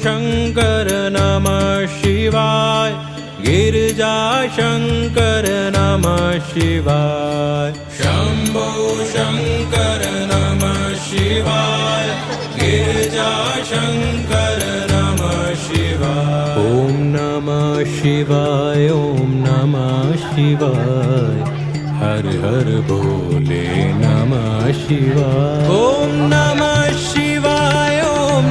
शङ्कर नमः शिवाय। गिरिजा शङ्कर नमः शिवाय। शम्भो शङ्कर नमः शिवाय। गिरिजा शङ्कर नमः शिवाय। ॐ नमः शिवाय, ॐ नमः शिवाय। हर हर भोले नमः शिवाय। ॐ नमः शिवाय, ॐ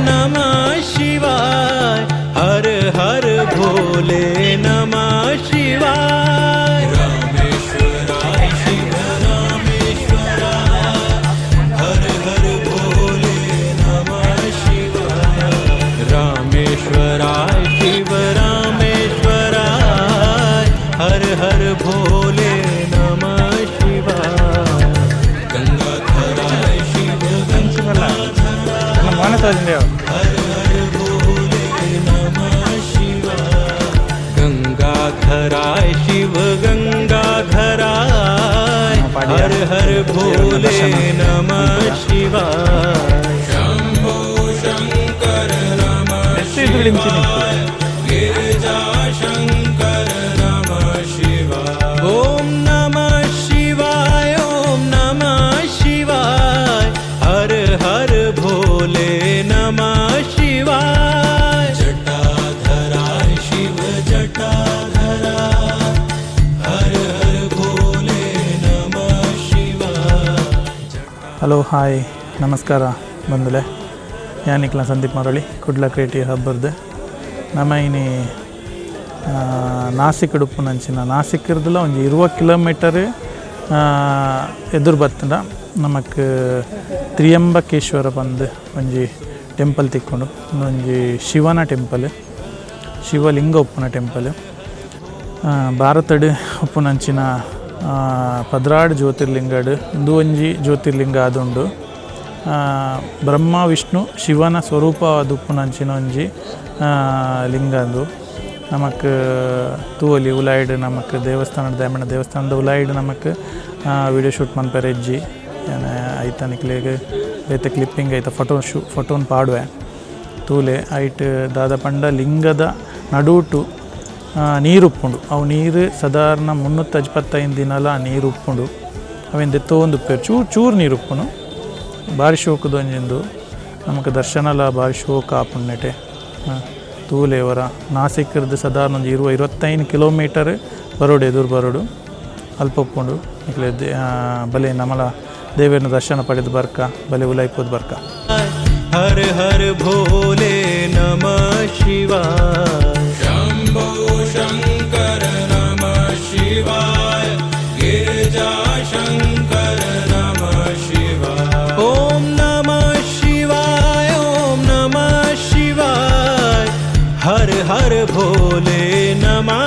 नमः शिवाय। हर हर भोले नमः शिवाय। रामेश्वराय शिव रामेश्वराय। हर हर भोले नमः शिवाय। रामेश्वराय शिव रामेश्वराय। हर हर भोले नमः शिवाय। गंगाधराय शिव ನನ್ನ ಮೋನೆ ತೋಜಿಂದೆ. हर हर भोले नमः शिवाय। गंगाधराय शिव गंगाधराय। हर हर भोले नमः शिवाय। शम्भो शङ्कर नमः ಎಷ್ಟು ಇದ್ರು ಇಂಚಿನ. गिरिजा शङ्कर नमः शिवाय। ॐ नमः शिवाय, ॐ नमः शिवाय। हर हर भोले नमः शिवाय। जटाधराय शिव जटाधरा। हर हर भोले नमः शिवाय। ಹಲೋ, ಹಾಯ್, ನಮಸ್ಕಾರ ಬಂಧುಲೆ. ಯಾನ್ ನಿಕ್ಲ ಸಂದೀಪ್ ಮರಳಿ, ಕುಡ್ಲ ಕ್ರಿಯೇಟಿವ್ ಹಬ್ಬರ್ದು. ನಮ್ಮ ಇನಿ ನಾಸಿಕ್ ಉಪ್ಪುನಂಚಿನ, ನಾಸಿಕ್ ಇರ್ದಲ ಒಂಜಿ 20 ಕಿಲೋಮೀಟರ್ ಎದುರು ಬತ್ತಂಡ ನಮಕ್ ತ್ರಿಯಂಬಕೇಶ್ವರ ಪಂದ್ ಒಂಜಿ ಟೆಂಪಲ್ ತಿಕ್ಕೊಂಡು. ಒಂಜಿ ಶಿವನ ಟೆಂಪಲ್, ಶಿವಲಿಂಗ ಉಪ್ಪುನ ಟೆಂಪಲ್. ಭಾರತಡ್ ಉಪ್ಪುನಂಚಿನ 12 ಜ್ಯೋತಿರ್ಲಿಂಗಡ್ ಉಂದು ಒಂಜಿ ಜ್ಯೋತಿರ್ಲಿಂಗ ಆದುಂಡು. ಬ್ರಹ್ಮ, ವಿಷ್ಣು, ಶಿವನ ಸ್ವರೂಪ ಉಪ್ಪುನಂಚಿನ ಒಂಜಿ ಲಿಂಗ ಅಂದು. ನಮಕ್ ತೂವೊಲಿ ಉಲಾಯಿಡ್. ನಮಕ್ ದೇವಸ್ಥಾನದ, ದಾಯಮಣ್ಣ ದೇವಸ್ಥಾನದ ಉಲಾಯಿಡ್ ನಮಕ್ ವಿಡಿಯೋ ಶೂಟ್ ಮನ್ಪೆರೆ ಇಜ್ಜಿ. ಐತ ನಿಕ್ಲೆಗ್ ಬೇತೆ ಕ್ಲಿಪ್ಪಿಂಗ್, ಐತ ಫೋಟೋ ಶೂ ಫೋಟೋನ್ ಪಾಡುವೆ, ತೂಲೆ. ಐಟ್ ದಾದ ಪಂಡ ಲಿಂಗದ ನಡುಟು ನೀರು ಉಪ್ಪುಂಡು. ಅವು ನೀರು ಸಾಧಾರಣ 365 ದಿನಲ ಆ ನೀರು ಉಪ್ಪುಂಡು. ಅವೆನ್ ದೆತ್ತೊಂದು ಉಪ್ಪೇರು. ಚೂರು ಚೂರು ನೀರು ಉಪ್ಪುಂಡು. ಬಾರಿ ಶೋಕುದ ಒಂಜಿಂದು. ನಮಕ್ ದರ್ಶನಲ ಬಾರಿ ಶೋಕ ಆಪುಂಡು ನೆಟೆ. ತೂಲೆ ಒರ. ನಾಸಿಕ್ರ್ದು ಸಾಧಾರಣ ಒಂಜಿ 20 25 ಕಿಲೋಮೀಟರ್ ಬರೋಡು, ಎದುರು ಬರೋಡು. ಅಲ್ಪ ಉಪ್ಪುಂಡು. ನಿಕ್ಲೆ ಬಲೆ, ನಮಲ ದೇವೆರ್ನ ದರ್ಶನ ಪಡೆದು ಬರ್ಕ. ಬಲೆ, ಉಲಾಯಿ ಪೋದು ಬರ್ಕ. हर हर भोले नमः शिवाय। शम्भो शङ्कर नमः शिवाय। गिरिजा शङ्कर नमः शिवाय। ॐ नमः शिवाय, ॐ नमः शिवाय। हर हर भोले नमः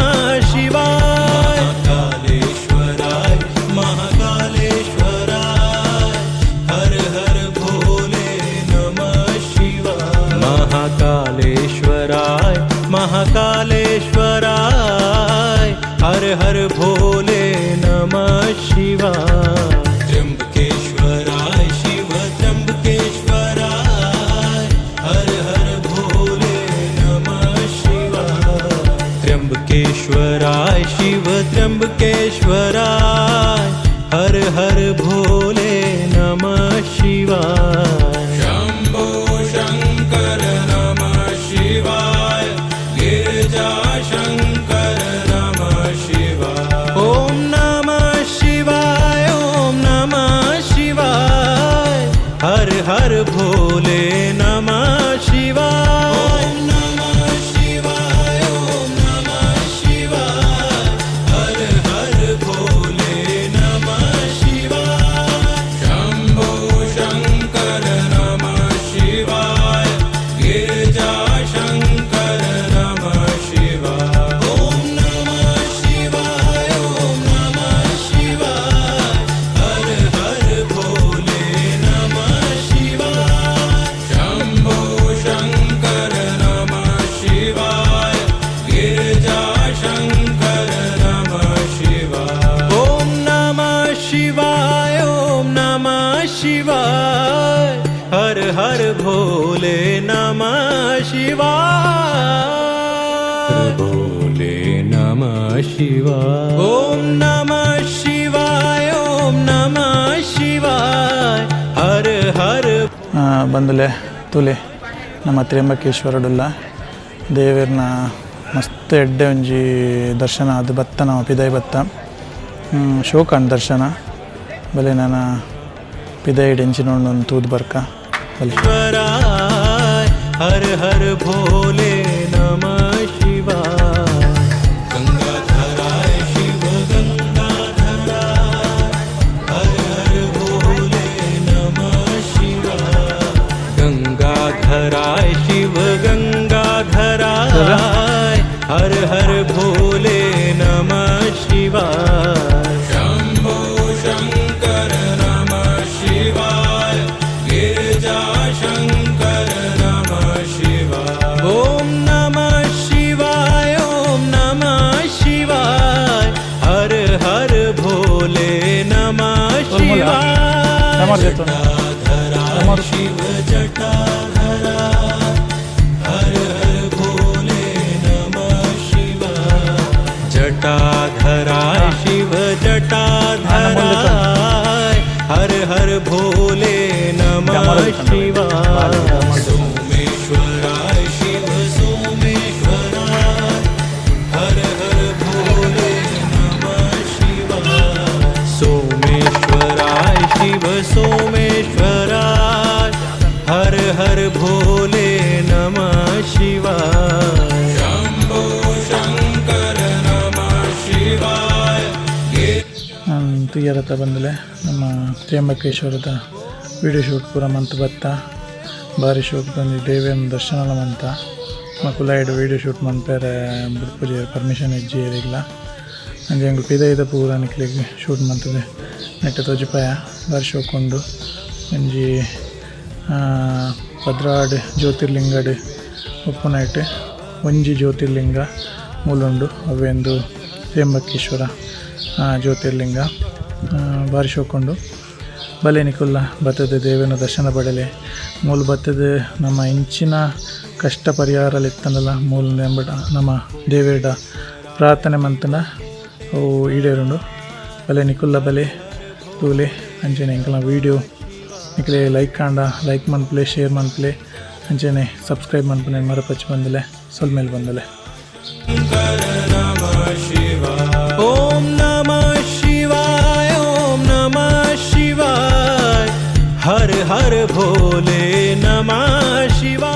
शिवाय। महाकालेश्वराय महाकालेश्वराय। हर हर भोले नमः शिवाय। महाकालेश्वराय महाकालेश्वराय। हर हर भोले नमः शिवाय। त्र्यंबकेश्वराय शिव त्र्यंबकेश्वराय। हर हर भोले नमः शिवाय। त्र्यंबकेश्वराय शिव त्र्यंबकेश्वराय। हर हर भोले नमः शिवाय। शम्भो शङ्कर नमः शिवाय। गिरिजा शङ्कर नमः शिवाय। ॐ नमः शिवाय, ॐ नमः शिवाय। हर हर भोले नमः शिवाय। ॐ नमः शिवाय, ॐ नमः शिवाय। हर हर भोले। शिवाय। भोले नमः शिवाय। ॐ नमः शिवाय, ॐ नमः शिवाय, हर हर ಬಂದುಲೆ ತೂಲೆ ನಮ್ಮ ತ್ರ್ಯಂಬಕೇಶ್ವರಡುಲ್ಲ ದೇವೆರ್ನ ಮಸ್ತ್ ಎಡ್ಡೆ ಒಂಜಿ ದರ್ಶನ ಅದು ಬತ್ತ ನಮ್ಮ ಪಿದಾಯಿ ಬತ್ತ. ಶೋಕಂಡ್ ದರ್ಶನ. ಬಲೆ ನನ ಪಿದಾಯಿಡ್ ಎಂಚಿನ ಉಂಡು ತೂದು ಬರ್ಕ ಬಲೆ. शिवराय, हर हर भोले नमः शिवाय। गंगाधराय शिव गंगाधराय, हर हर भोले नमः शिवाय। गंगाधराय शिव गंगाधराय, हर हर भोले नमः शिवाय। शंभो शंकर नमः शिवाय, गिरिजा शंकर नमः शिवाय। ॐ नमः शिवाय, ॐ नमः शिवाय, हर हर भोले नमः शिवाय। जटाधराय शिव जटाधराय, हर हर भोले नमः शिवाय। जटाधराय शिव जटाधराय, हर हर भोले नमः शिवाय। सोमेश्वराय शिव सोमेश्वराय, हर हर भोले नमः शिवाय। सोमेश्वराय शिव सोमेश्वराय, हर हर भोले नमः शिवाय। शंभो शंकर नमः शिवाय। ತುಯ್ಯರತ ಬಂದಲೆ ನಮ್ಮ ತ್ರ್ಯಂಬಕೇಶ್ವರದ ವಿಡಿಯೋ ಶೂಟ್ ಪೂರ ಮಂತ್ ಬತ್ತ. ಬಾರಿ ಶೋಕ್ ಬಂದು ದೇವಿಯನ್ನ ದರ್ಶನ ಮಂತ. ಮಕುಲಾಯ್ಡ್ ವೀಡಿಯೋ ಶೂಟ್ ಮನ್ಪೆರೆ ಬುಡ್ಪುಜೆರ್, ಪರ್ಮಿಷನ್ ಇಜ್ಜಿ ಏರಿಗ್ಲ. ಅಂಚ ಎಂಕುಲು ಪಿದೈದ ಪೂರ ನಿಕ್ಲೆಗ್ ಶೂಟ್ ಮಂತುದು ನೆಟ್ಟ್ ತೋಜಿಪಾಯ. ಬಾರಿ ಶೋಕ್ ಉಂಡು. ಒಂಜಿ 12 ಜ್ಯೋತಿರ್ಲಿಂಗಡ್ ಉಪ್ಪುನೈಟ್ ಒಂಜಿ ಜ್ಯೋತಿರ್ಲಿಂಗ ಮೂಲುಂಡು, ಅವ್ವೆಂದು ತ್ರ್ಯಂಬಕೇಶ್ವರ ಜ್ಯೋತಿರ್ಲಿಂಗ. ಬಾರಿ ಶೋಕುಂಡು. ಬಲೆ ನಿಕುಲ್ಲ ಬತ್ತದ ದೇವನ ದರ್ಶನ ಪಡೆಲೆ. ಮೂಲು ಬತ್ತದ ನಮ್ಮ ಇಂಚಿನ ಕಷ್ಟ ಪರಿಹಾರ ಇತ್ತಂಡಲ ಮೂಲು ಎಂಬಡ ನಮ್ಮ ದೇವೇಡ ಪ್ರಾರ್ಥನೆ ಮಂತಂಡ ಅವು ಈಡೇರುಂಡು. ಬಲೆ ನಿಕುಲ್ಲ ಬಲೆ ತೂಲೆ. ಅಂಚನೆ ಎಂಕಲ್ನ ವೀಡಿಯೋ ನಿಕ್ಲೆ ಲೈಕ್ ಆಂಡ ಲೈಕ್ ಮನ್ಪುಲೆ, ಶೇರ್ ಮನ್ಪುಲೆ, ಅಂಚನೆ ಸಬ್ಸ್ಕ್ರೈಬ್ ಮನ್ಪುಲೆ ಮರಪಚ್ಚಿ ಬಂದಲೆ. ಸೊಲ್ಮೆಲ್ ಬಂದಲೆ. ॐ नमः शिवाय, ॐ नमः शिवाय, हर हर भोले नमः शिवाय।